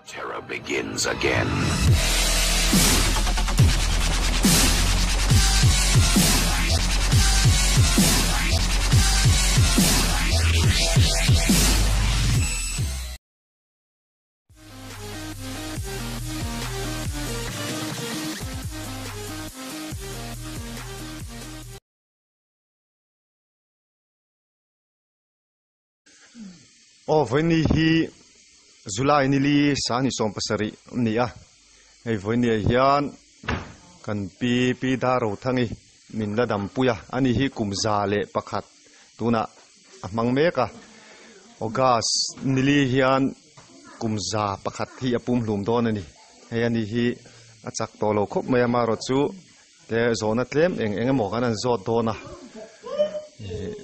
The terror begins again. Aw vawiini hi July nili sangni sawm pasarih a ni a hei vawiini ah hian kan pi pi Darothangi min la dampui a ani hi kum za leh pakhat tunah a hmang mek a August nili hian kum za pakhat hi a pum hlum dawn a ni hei ani hi a chak tawh lo khawp mai a amaherawh chu te zawhna tlem eng eng emaw kan han zawt dawn a ihh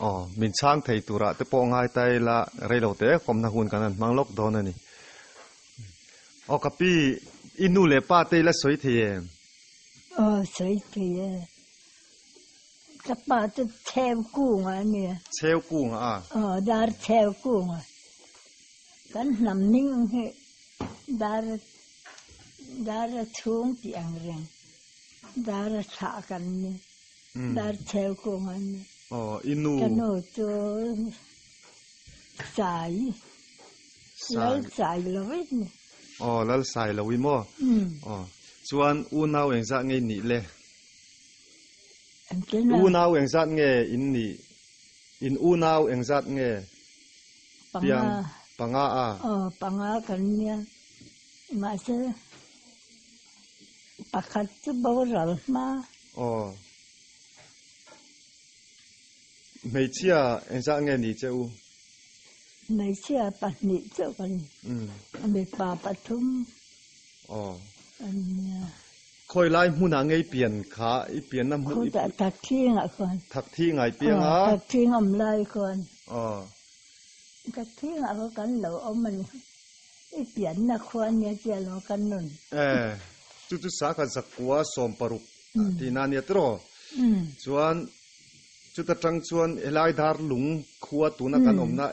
aw min chhang thei turah te pawh ngai ta ila reilo te kawmna hun kan han hmang lawk dawn a ni aw ka pi i nu leh pa te ila sawi thei em? Aw sawi thei e. Ka pa chu cheu kunga a nia. Cheu kunga a? Aw dar cheu kunga. Kan hnam hming hi dar dar a chhung tih ang reng. Dar a thlah kan ni. Dar cheu kunga a ni. Aw i nu? Ka nu chu Sai. Lal Sai lo i ni. Aw Lal Sai lo i maw? Aw chuan unau engzah nge i nih le? Unau engzat nge in nih? In unau engzat nge? Panga. Panga a? Aw, panga kan nia. Mahse, pakhat chu boral hma. Aw. Hmeichhia engzat nge ni che u? Hmeichhia pahnih chauh kan ni. Mipa pathum. Aw. Kan nia. Khawi lai hmunah ngei pian kha i pianna hmun i. Khutah Thakthingah khuan. Thakthingah i piang a. Aw Thakthing awm lai khuan. Aw. Thakthingah khaw kan lo awm a ni. I pianna khua nia tia lo kan nun. E, chu chu sa kha zakua 60 tihna ania tiraw? Chuan chuta tang chuan helai Darlung khua tuna kan awmna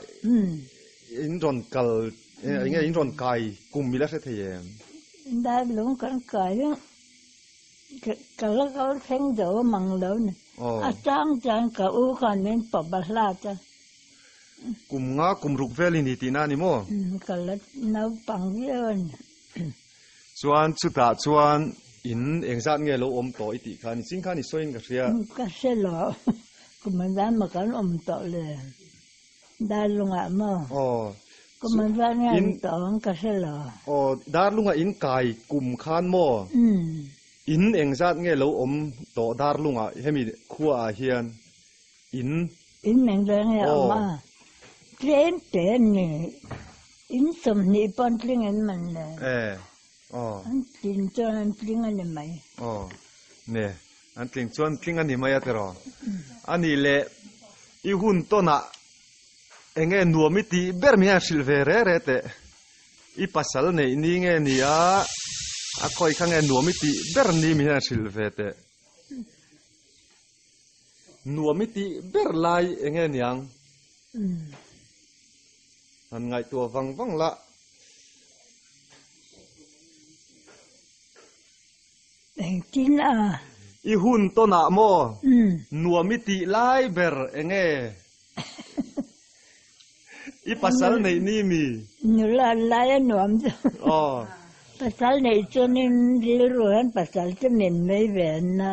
in rawn kal Enge in rawn kai kum ila hre thei em? Darlung kan kai a, ka la kal thleng zo a mang lo ni. A chang chuan ka u khan min pawp a hlat a. Kum nga kum ruk vel i ni tihna a ni maw? Ka la naupang viau a ni. Chuan chutah chuan in engzat nge lo awm tawh i tih kha nichin khan i sawiin ka hria. Ka hre lo, kum engzat mah kan awm tawh le. Darlungah maw? Aw. Kum an zat nge an tawng ka hre lo. Aw, Darlungah in kai kum khan maw? In engzat nge lo awm tawh Darlungah hemi khua ah hian in? In engzat nge awm a? Tlem te an ni. In 20 pawh an tling an man le. E, aw. An tling chuan an tling a ni mai. Aw, ne. An tling chuan tling a ni mai a tiraw? A nih leh i hun tawnah eng nge nuam i tih ber mai a hrilh ve re re teh. I pasal neih ni nge ni a, a khawi kha nge nuam i tih ber ni mai a hrilh ve teh. Nuam i tih ber lai eng nge niang? Han ngaihtuah vang vang lah. Engtin a? I hun tawnah maw? Nuam i tih lai ber enge? I pasal neih ni mi? Nula lai a nuam chu. Aw. Pasal neih chuanin rilru hian pasal chu min mai ve an na.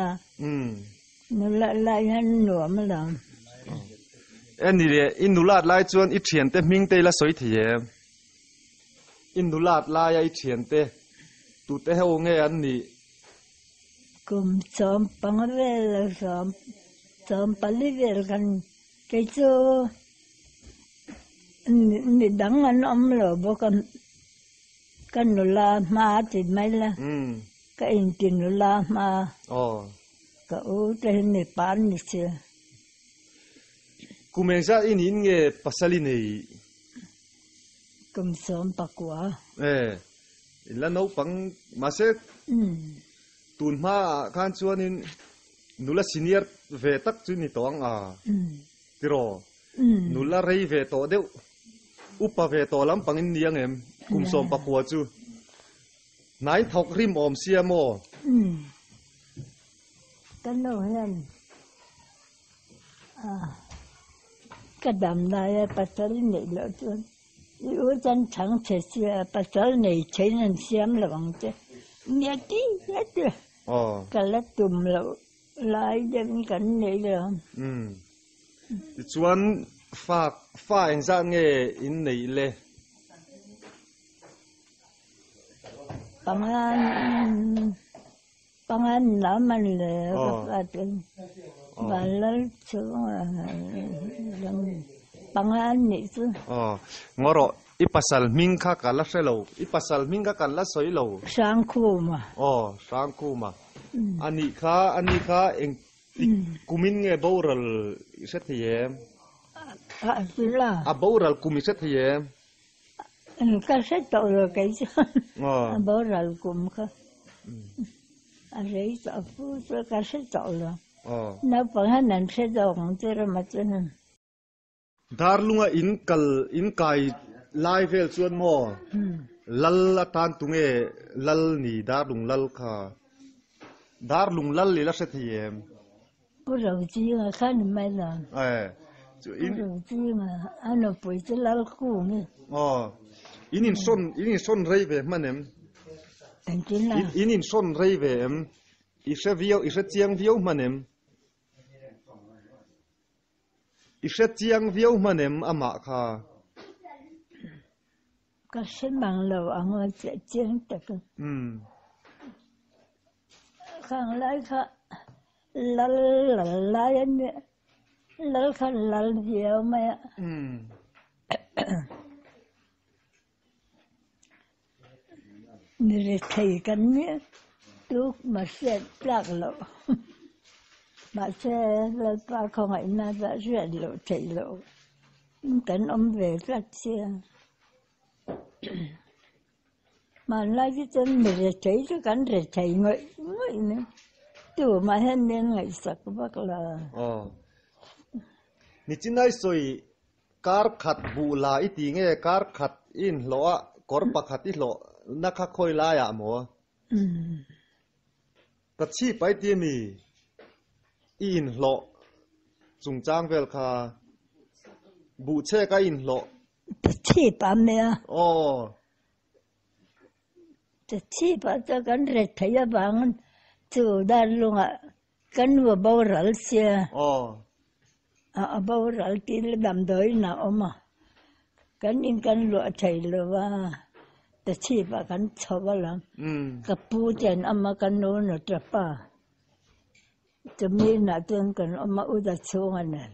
Nula lai hian nuam a lo. E ni le, i nulat lai chuan i thiante hming te i la sawi thei em? I nulat laia i thiante tute ho nge an nih? Kum 15 vel 14 vel kan kei chu mi dang an awm lo bawk a, ka nula hma ti mai la, ka inti nula hma, ka u te hi mipa an ni si. Kum engzat i niin nge pasal i nei? Kum 19. E, in la naupang mahse tun hmaah khan chuanin nula senior ve tak chu ni tawh ang a tiraw? Nula rei ve tawh deuh, upa ve tawh lampang in ni ang em? Kum 19 chu. Hnai thawk rim awm sia maw? Ka nu hian ka dam laia pasal neih loh chuan i u chuan chhang che sia pasal nei thein an siam lo ang che. Nia ti zet a, ka la tum loh lai deuhin kan nei lo. Tichuan fa fa engzat nge in neih le? Panga panga lam an le ka fa te vanlal chhunga panga an nih chu. Aw ngaw rawh i pasal hming kha ka la hre lo i pasal hming kha kan la sawi lo. Hrangkhuma. Aw Hrangkhuma anih kha anih kha eng Kumin nge boral i hre thei em? A boral kum i hre thei em? Ka hre tawh lo kei chuan a boral kum kha a rei tawh fu chu ka hre tawh lo. Naupang hian an hre zawk ang chu rama chuan. Darlunga in kal in kai lai vel chuan maw lal atan tunge lal ni Darlung lal kha Darlung lal i la hre thei em? Pu Rozinga kha ni mai lo. Chu in Pu Rozinga a nupui chu lal kung i. Aw in in sawn in in sawn rei ve hman em? Engtin la? In in sawn rei ve em? I hre viau i hre chiang viau hman em? I hre chiang viau hman em amah kha? Ka hre mang lo ang a chiah chiang tak a. Khang lai kha lal lal lai a nia, lal kha lal viau mai a. Mi rethei kan nia tuk mahse tlak loh mahse Lalpa khawngaihna lah hriat loh theih loh kan awm ve tlat sia hmanlai chu chuan mi rethei chu kan rethei ngawih ngawih mai tumah hian min ngaihsak vak lo. Aw nichinai sawi Kar khat buh la i ti nge kar khat i inhlawh a, kawr pakhat i hlawh na kha khawi lai ah maw? Ka chhip ai ti mi i inhlawh chungchang vel kha buh chhek a inhlawh. Ka chhip a mia. Aw. Ka chhip ah chuan kan ret theih avangin chu darlungah Ka nu a boral sia. Aw. A boral tih la damdawiin a awm a. Kan in kan luah thei lo va, ta chhip ah kan chho a lam. Ka pu te an awm a, ka nu nu ta pa. Chumi inah chuan kan awm a, Uda chhunga nen.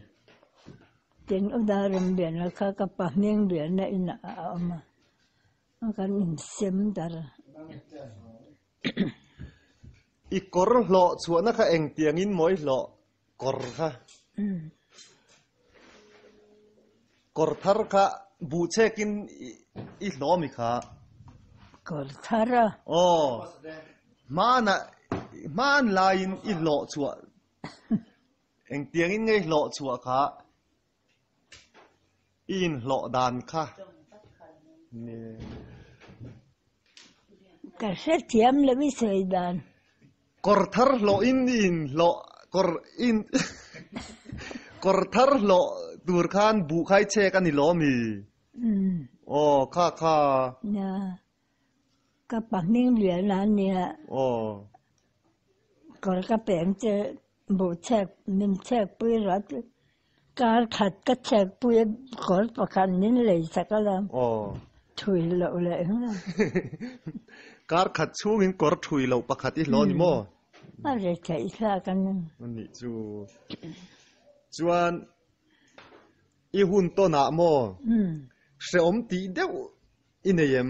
Tin Uda Remliana kha ka pa Hmingliana inah a awm a, kan insem dar. I kawr hlawh chhuahna kha engtiangin maw i hlawh kawr kha? Kawr thar kha buh chhekin i hlawh mi kha? Kawr thar a? Aw, hmanah hman laiin i hlawh chhuah engtiangin nge i hlawh chhuah kha? I inhlawh dan kha ni. Ka hrethiam lo i sawi dan. Kawr thar hlawh in i inhlawh kawr in kawr thar hlawh tur khan buh khai chek a ni lo mi? Aw kha kha. Nia ka pa hming lian a nia. Aw. Kawr ka peng che Buh chhek min chhek pui rat kar khat ka chhek pui a kawr pakhat min lei sak a lo thui loh leh nghal. Kar khat chhungin kawr thui loh pakhat i hlawh a ni maw? A ri theih thlak a ni. A nih chu. Chuan i hun tawnah maw hrehawm tih deuh i nei em?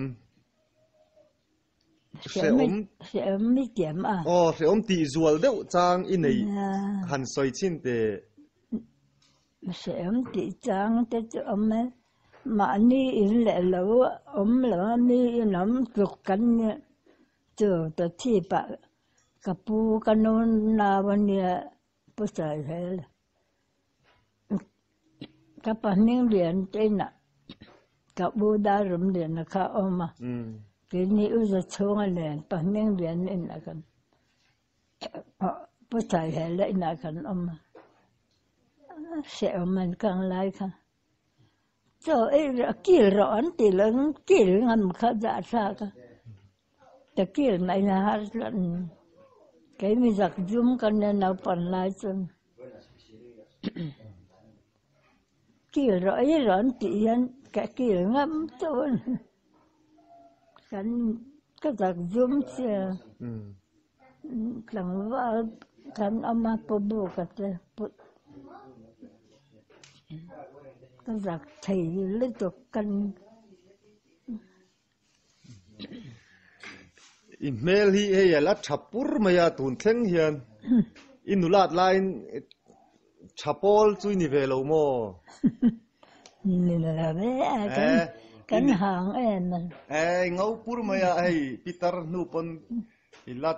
Hrehawm Hrehawm i tiam a. Aw hrehawm tih zual deuh chang i nei han sawi chhin teh. Hrehawm tih chang te chu awm e. Mahni in leh lo awm lo a mi in awm tluk kan nia. Chu ta chhipah ka pu ka nu nau a nia pu sawi hel. Ka pa hming lian te inah ka u Darrum Liana kha a awm a, keini u Zachhunga nen pa hming lian inah kan Pu Thaihela inah kan awm a, hrehawm an kang lai kha. Chaw ei rawh kil rawh an ti lo kil ngam kha zahthlak a, ka kil mai na har tlat a ni. Kei mi zak zum ka nia naupang lai chuan kil rawh ei rawh an tih hian ka kil ngam tawh a ni. Kan ka zak zum che a, tlangval kan awm a pu buka te pu ka zak thei lutuk kan. I hmel hi hei a la tha pur mai a tun thleng hian i nulat laiin tha pawl chu i ni ve lo maw? Ni lo ve a kan kan hang em a. E ngo pur mai a hei pitar hnu pawn i la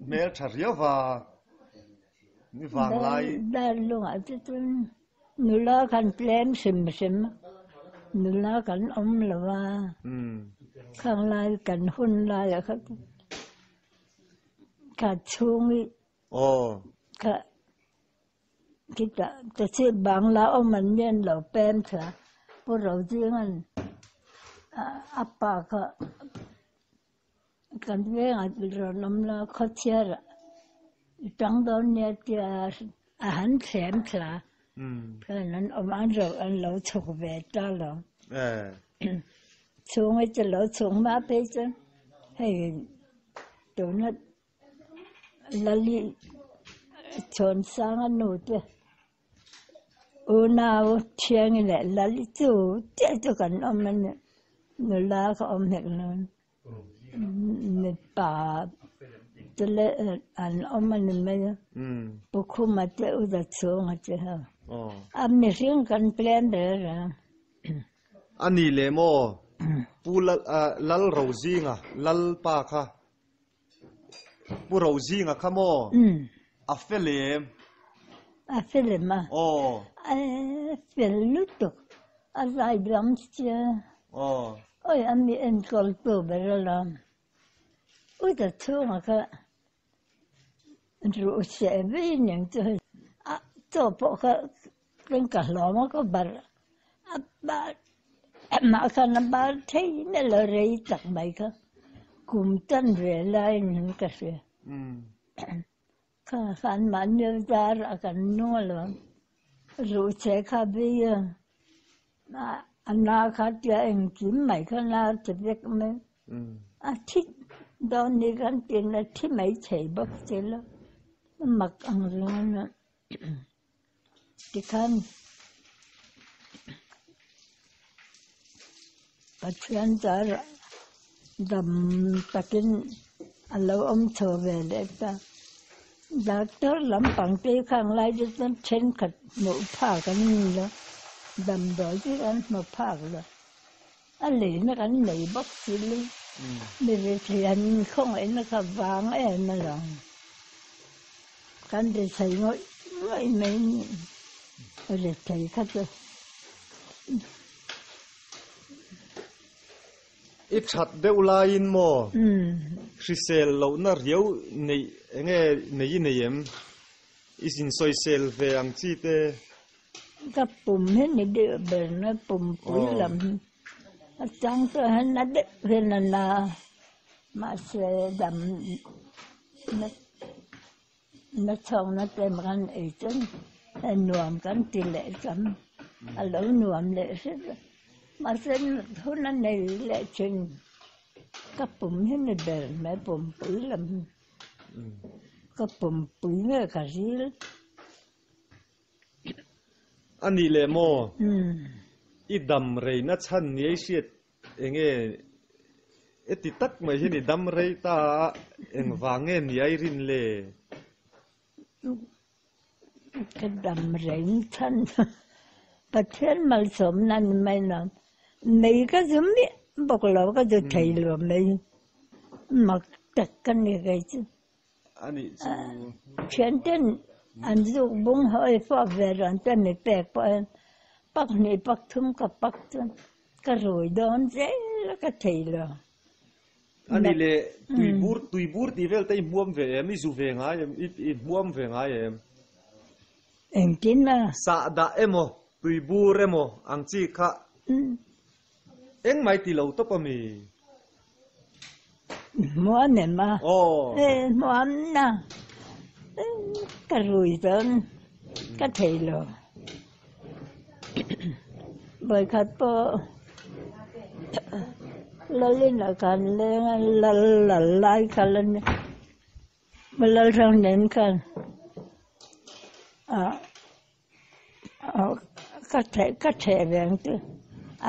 hmel tha riau va ni vang lai. Dar lungah te chuan Nula kan tlem hrim hrim a, nula kan awm lo a, khang lai kan hun laiah kha kha chhung i kha khitah ta chhip bangla awm an nia an lo pem thla Pu Rozinga'n a pa kha kan vengah rawn awm la khawchhiarah i tang dawn nia tia a han thlem thla khan an awm an ro an lo chhuk ve ta lo chhung hi chu lo chhuk hma phei chuan hei tuna Lali Chhuansanga nu te unau Thiangi leh Lali chu chiah chu kan awm a ni nula ka awm hek lo. Mipa te leh an awm a ni mai a, Pu Khuma te U Zachhunga te ho. A mihring kan plan ber a. A ni leh maw? Pu Lal Rozinga, Lalpa kha. Pu Rozinga kha maw? A fel em? A fel em a? Aw. A fel lutuk. A zai dang sia. Aw. Awi a mi enkawl tu ber alawm. U Zachhunga kha ruh seh vei nen chu hei a chaw pawh kha kan ka hlawm a ka barh a bar amah khan a bar thei na lo rei tak mai kha kum tan ve laiin ka hria. Kha khan mahni zar a kan nung alawm ruh che kha vei a a na kha tia engkim mai kha na ti vek mai a thi dawn ni kan tin a thi mai thei bawk si lo a mak ang ringawt a tikhan Pathian zarah dam takin a lo awm chho ve leh ta. Doctor lampang te khang lai te chuan thenkhat hmuh phak an ni lo, damdawi chu an hmu phak lo. A leina kan nei bawk si lo, mi rethei an khawngaihna kha vang em alawm. Kan rethei ngawih ngawih mai ni, rethei kha chu. I that deuh laiin maw hrisel lohna riau neih enge nei i nei em? I insawisel ve ang chi te. Ka pum hi ni deuh ber na pumpui lam hi a chang chuan hian na deuh hian a na a mahse dam na na chhawkna te kan ei chuan a nuam kan ti leh tam a lo nuam leh hret a mahse hun a nei leh thin ka pum hi ni ber mai pumpui lam hi ka pumpui nge ka ril. A nih leh maw? I dam rei na chhan ni ei hriat enge heti tak mai hian i dam rei ta a, engvang nge ni ai rin le? Ka dam rei na chhan Pathian malsawmna ni mai lo, mei ka zu miah bawk lo, ka zu thei lo mai, mak tak ka ni kei chu. A nih chu. Thianten an zuk bung hawi fawp ve rawn te mi pek pawh hian. Pak hnih pak thum ka pak chuan ka rui dawn zel a ka thei lo. Ani le tuibur tuibur tih vel te i hmuam ve em? I zu ve ngai em? I i hmuam ve ngai em? Engtin a? Sahdah emaw tuibur emaw ang chi kha engmah i ti lo tawp a mi? Hmuam em a? Aw. E hmuam na ka rui dawn ka thei lo. Vawikhat pawh Lalin a kan leng a, lal lal lai kha la nia. Lal hrang nen khan ah ka theh ka theh ve ang chu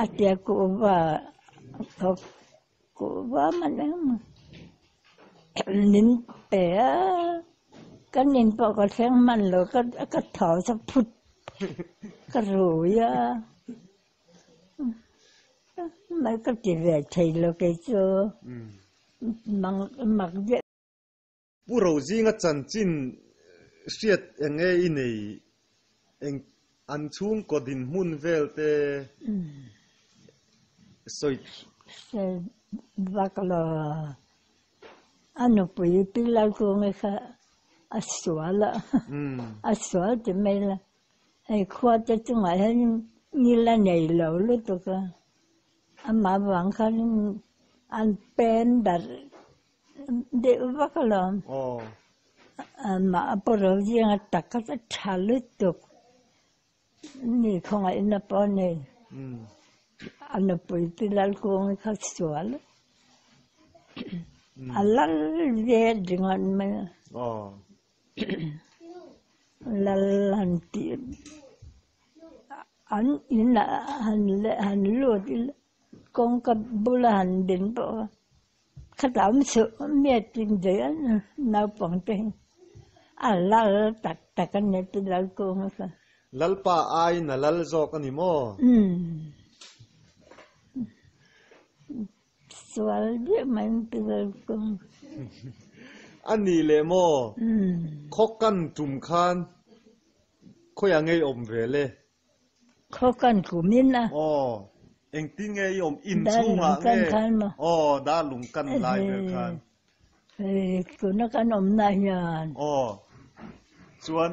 a tia kuhva kuhva man eng min pe a ka nin pawh ka thleng hman lo ka ka thaw sa phut ka rui a mai ka ti ve thei lo kei chu mang mak deuh. Pu Rozinga chanchin hriat eng nge i nei eng an chhungkaw dinhmun vel te sawi. Hre vak lo a nupui pi Lalkungi kha a sual a, a sual ti mai la hei khua te chungah hian ngil a nei lo lutuk a, amah vang khanin an pen darh Deuh vak alawm. Amah a pawh zinga tak kha chu tha lutuk. Mi khawngaihna pawh a nei. A nupui pi Lalkungi kha sual. A lal ve ringawt mai a. Lal han tih an inah han lut ila kawngka bula han din pawh kha. Ka tam suh miat in daih a naupang te hi a lal tak tak a nia ti lal kung a kha. Lalpa aiin a lal zawk a ni maw? Umm sual deuh mai an ti lal kung. A nih leh maw? Khaw kan tum khan khawiah ngei awm ve le? Khaw kan kum in a. Aw, engtin nge i awm in chhungah nge? Aw, dar lung kan lai vel khan. Hei, tuna kan awmna hian. Aw, chuan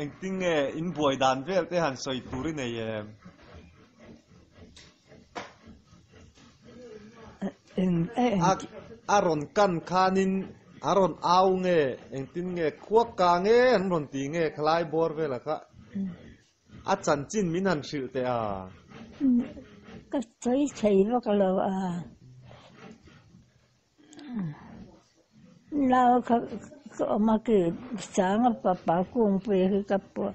engtin nge in buai dan vel te han sawi tur i nei em? A rawn kan khanin a rawn au nge engtin nge khuak ka nge an rawn ti nge khalai bawr velah kha a chanchin min han hrilh teh a. Ka sawi thei vak lo a. Nau kha ka awm a ki sanga papa kungpui hi ka pawh.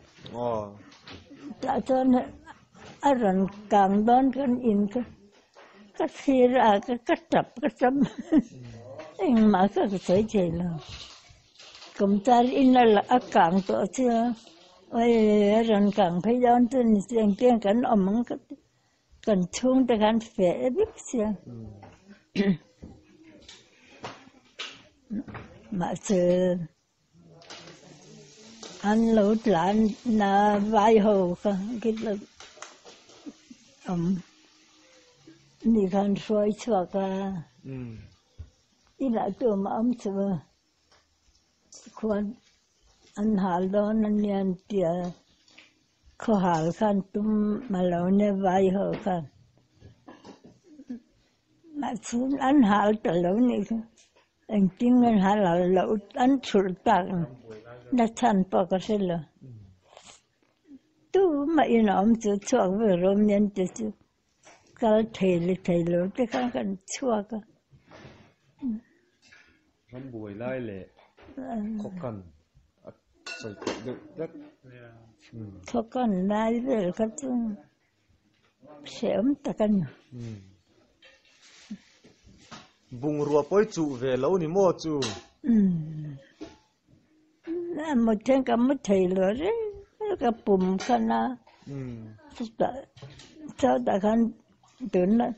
Tah chuan a rawn kang dawn kan in kha ka thlir a ka tap ka tap engmah kha ka sawi thei lo. Kumtar in a kang tawh chu a rawn kang phei dawn chu ni engtin kan awm ang ka ti. Kan chhungte khan feh vek sia. Mahse an lo tlan na vai ho kha khitla awm ni khan hruai chhuak a. Inah chu a awm chho a. Khuan an hal dawn a nia an ti a, khaw hal khan tum a lo nia vai ho khan. Mahse an hal ta lo nih kha, engtin nge an hal hal loh an chhulh tak na chhan pawh ka hre lo. Tumah in a awm chu chhuak ve rawh nia an ti chu. Kal thei leh thei lo te khan kan chhuak a. Ram buai lai leh khaw kan a sawi theih deuh tlat. Khaw kan lai vel kha chu hrehawm tak a ni. Bungrua pawi chuh ve lo ni maw chu? A mu then ka mu thei lo reng ka pum khan a chutah chutah khan tuna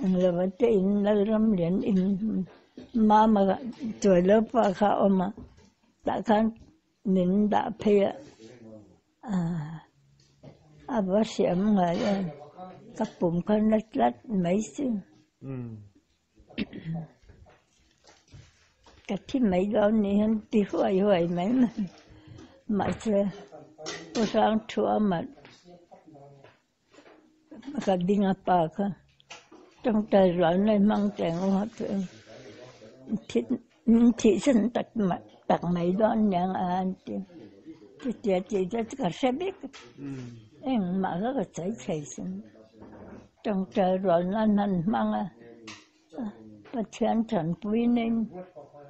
englo te in Lalram lian in mama chawi lo pawh kha a awm a tah khan min dah phei a. A va hriam ngai em, ka pum kha na tlat mai chu. Ka thi mai dawn ni hian ti huai huai mai mai. Mahse, Pu Hrangthuama ka ding a pa kha tawngtai rual mai hmang teng u ha chu min thihsan tak tak mai dawn nia a han ti. Chutia tih chu ka hre vek engmah kha ka sawi thei sin. Tawngtai rual nan han hmang a, Pathian tanpui nen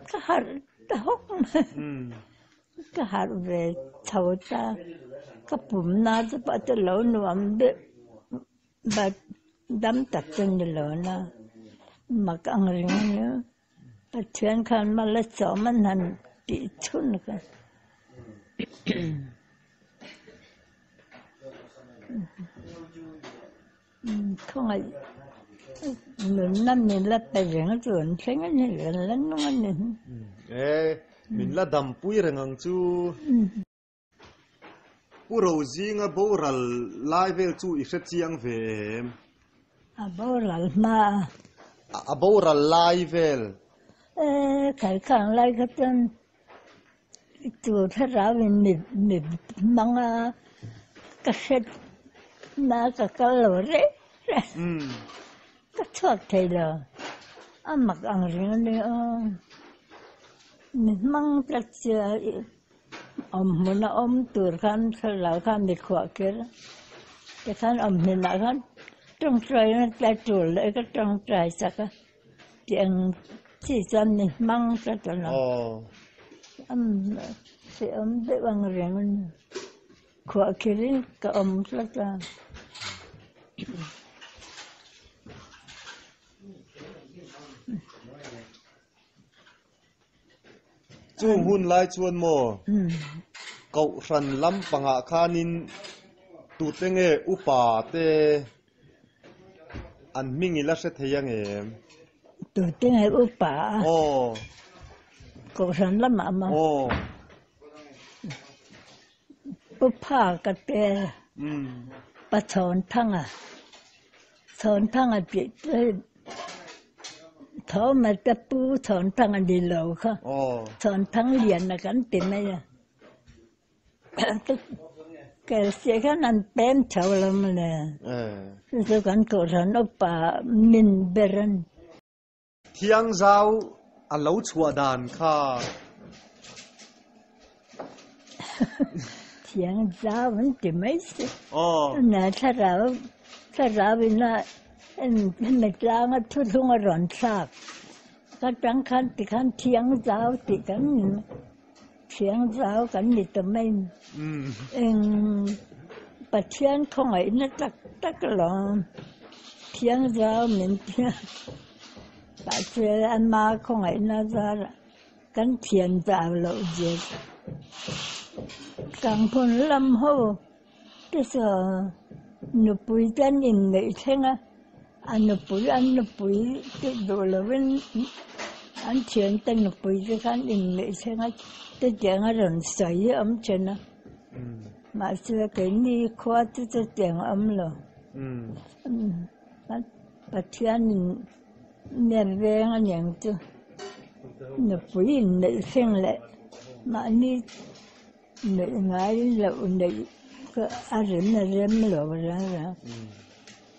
ka harh ta hawk mai. Ka harh ve chho ta, ka pum na chu pawh chu lo nuam deuh but dam tak chu ni lo na, mak ang ring a nia, Pathian khan mal a chawm an han tih chhun kha. Khawngaih nunna min la pe reng chu an thleng a ni, an la nung a ni. E, min la dampui reng ang chu. Pu Rozinga boral lai vel chu i hre chiang ve em? A boral hma a. A boral lai vel. E, khaikang lai kha chuan Chu thlarau in mi hmang a, ka hre na ka kal lo reng reng, ka chhuak thei lo, a mak ang reng a nia aw, mi hmang tlat sia awm hmun a awm tur khan thlarau khan mi khuah kher a, tikhan awm hmunah khan tawngtai na tlai tur leh ka tawngtai chak a. Tiang chi chuan mi hmang tlat a lo. Hrehawm deuh ang reng a ni. Khuah khirin ka awm tlat a. Chung hun lai chuan maw Kohhran lampangah khanin tute nge upa te An hming i la hre thei ang em? Tute nge upa a? Aw. Kohhran lamah maw? Aw. Pu Pha ka te. Pa Chhawnthanga. Chhawnthanga tih chu hei Thawma te pu Chhawnthanga ni lo kha. Aw. Chhawnthang liana kan ti mai a. Kelsih khan an pem chho lo mawle. Chu chu kan kohhran upa min ber a ni. Thiangzau a lo chhuah dan kha. Thiangzau an ti mai si. Tuna thlarau thlarau ina hemi tlanga thuthlung a rawn thlak. Ka tang khan tikhan thiangzau tih kan ni mai. Thiangzau kan ni ta mai. Eng Pathian khawngaihna tak tak alawm. Thiangzau min tia mahse ama khawngaihna zarah kan thian zau loh zia Kangphun lam ho te saw nupui te an inneih thleng a, a nupui an nupui te duh lovin an thiante nupui te kha an inneih thleng a chutiang a rawn sawi a awm thin a, mahse keini khua chu chutiang a awm lo. Pathianin nep veng a niang chu nupui inneih thleng leh mahni Neih ngai loh neih ka a rem a rem lo reng reng.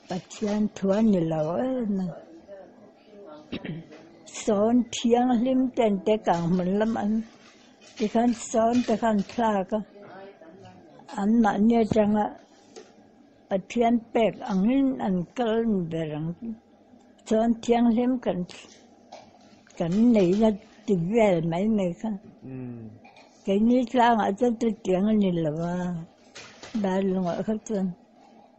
Pathian thu a ni lo em a. Sawn thianghlim ten te kang hmun lam an tikhan sawn te khan thlak a, anmahni atanga Pathian pek angin an kal ni ber ang. Sawn thianghlim kan kan nei la ti vel mai mai kha. Keini tlangah chuan chutiang a ni lo a, Darlungah kha chuan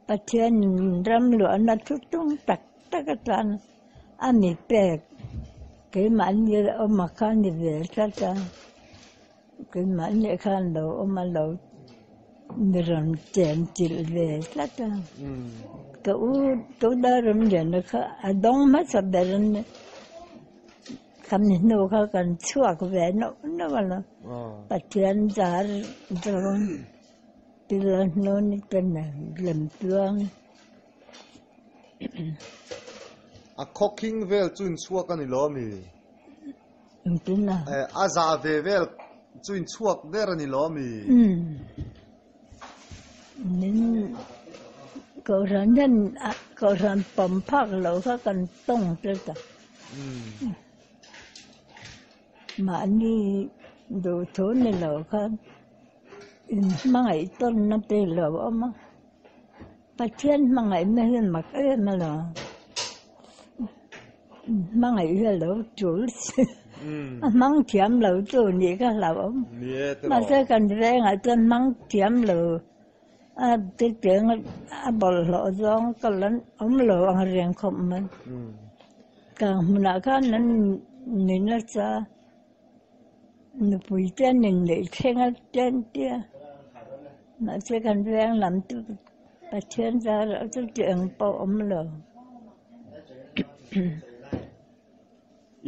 Pathianin ram luahna thu tung tak tak atan a mi pek keimahni awm a kha a ni ve tlat a, keimahni khan lo awm a lo mi rawn chen chilh ve tlat a, ka u tuna Ramliana kha a dawng hmasa ber a nia. Khami hnu kha kan chhuak ve nawk nawk a lo. Pathian zar dawn. Pi Lalhnawni te nen Lemtluang. A khawkhing vel chu inchhuak a ni lo ami? Engtin a? A zah ve vel chu inchhuak der a ni lo ami? Umm. Min Kohhran hian Kohhran pawm phak lo kha kan tawng tlat a. Mahni duhthu ni lo khan inhmangaih tawnna te lo awm a. Pathian hmangaihna hi mak em alawm. Hmangaih hi a lo tul si. A hmang thiam lo chu nih ka hlauhawm. Mahse kan vengah chuan hmang thiam lo a chutiang a bawlhhlawh zawng ka la awm lo ang reng khawp mai. Kang hmunah khan an ni nasa. Nupui te an inneih thleng a tia an tia. Mahse kan veng lam chu Pathian zarah chu tih ang pawh a awm lo.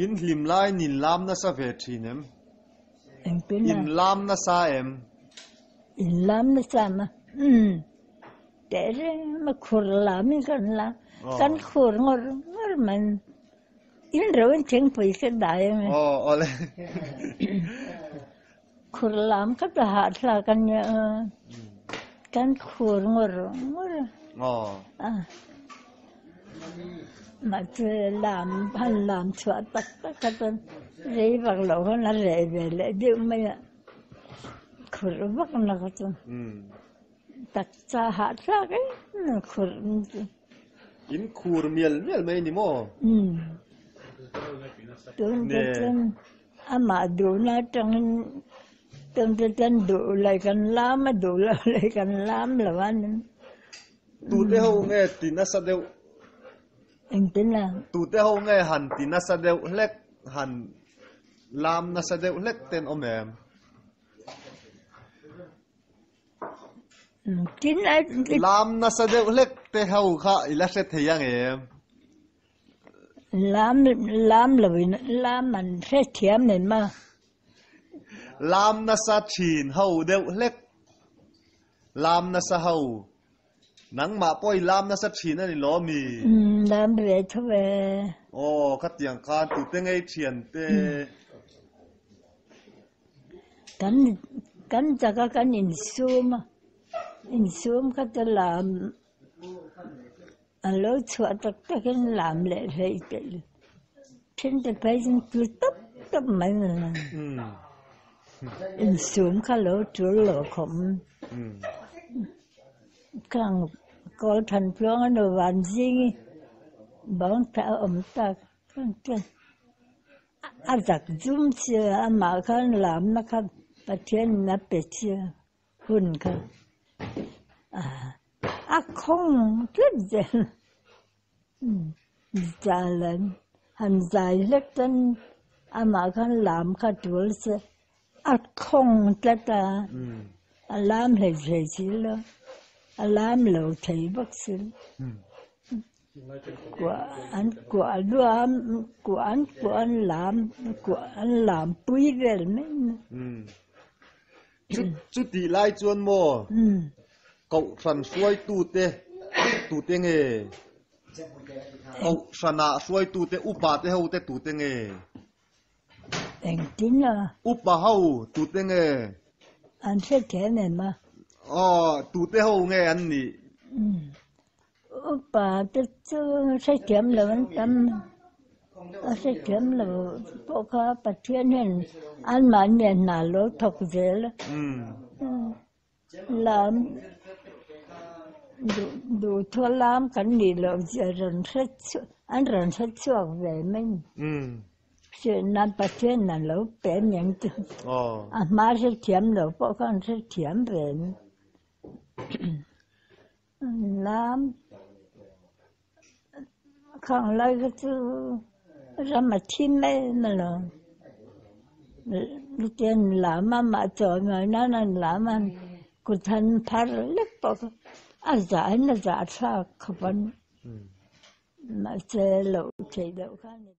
In hlim laiin in lam nasa ve thin em? Engtin a? In lam nasa em? In lam nasa ma? Umm. Tehreng a khur lamin kan lam. Kan khur ngawr ngawr mai. In ro in thingpui ka dai ang e. Aw awle. Khur lam kha chu hahthlak a nia a. Kan khur ngawr ngawr a. Aw. Mahse lam han lam chhuah tak tak kha chuan rei vak loh khan a reh ve leh deuh mai a. Khur vak na kha chu. Taksa hahthlak em a khur chu. In khur mial mial mai ni maw? Umm. Tun te chuan amah duhna atangin tun te chuan duh leh kan lam a duh loh leh kan lam lo a ni. Tute ho nge ti nasa deuh? Engtin a? Tute ho nge han ti nasa deuh hlek han lam nasa deuh hlek ten awm em? Lam nasa deuh hlek te ho kha i la hre thei ang em? Lam lam lo in lam an hre thiam em a. Lam nasa thin ho deuh hlek. Lam nasa ho. Nangmah pawh i lam nasa thin a ni lo mi? Umm lam ve tho e. Aw khatiang khan tute ngei thian te. Kan kan chaka kan insum a, insum kha chu lam a lo chhuah tak takin lam leh hleih theih then te phei chu tlu tawp tawp mai a ni. Insum kha lo tul lo khawp. Khang kawl than tluang a nu van zing i bang tha a awm tak khang chuan. A zak zum sia, amah khan lamna kha Pathian in a pe sia hun kha a khawng tlat zel. Zal han zai hlek chuan amah khan lam kha tul se a khawng tlat a, a lam hlei hlei si lo, a lam lo thei bawk si lo. Kuah an kuah luam kuah an kuah an lam kuah an lam pui vel mai a. Chu chutih lai chuan maw Kohhran hruaitute tute nge? Kohhranah hruaitute upa te ho te tute nge? Engtin a? Upa ho tute nge? An hrethiam em a? Aw tute ho nge an nih? Upa te chu hrethiam lo an tam a, hrethiam lo pawh kha Pathian hian anmahni a hna lo thawk zel a, lam duh duhthaw lam kan nih loh zia rawn hre chhuak an rawn hre chhuak ve mai a ni. Hriat nan Pathian a lo pe aniang chu a hma hrethiam lo pawh kha an hrethiam ve a ni. Lam khang lai kha chu ram a thi mai a lo. Chuan lam a mah chawi mai nan an lam a kut han phar lek pawh kha a zah in a zah thlak khawp a ni. Mahse loh theih loh kha a ni.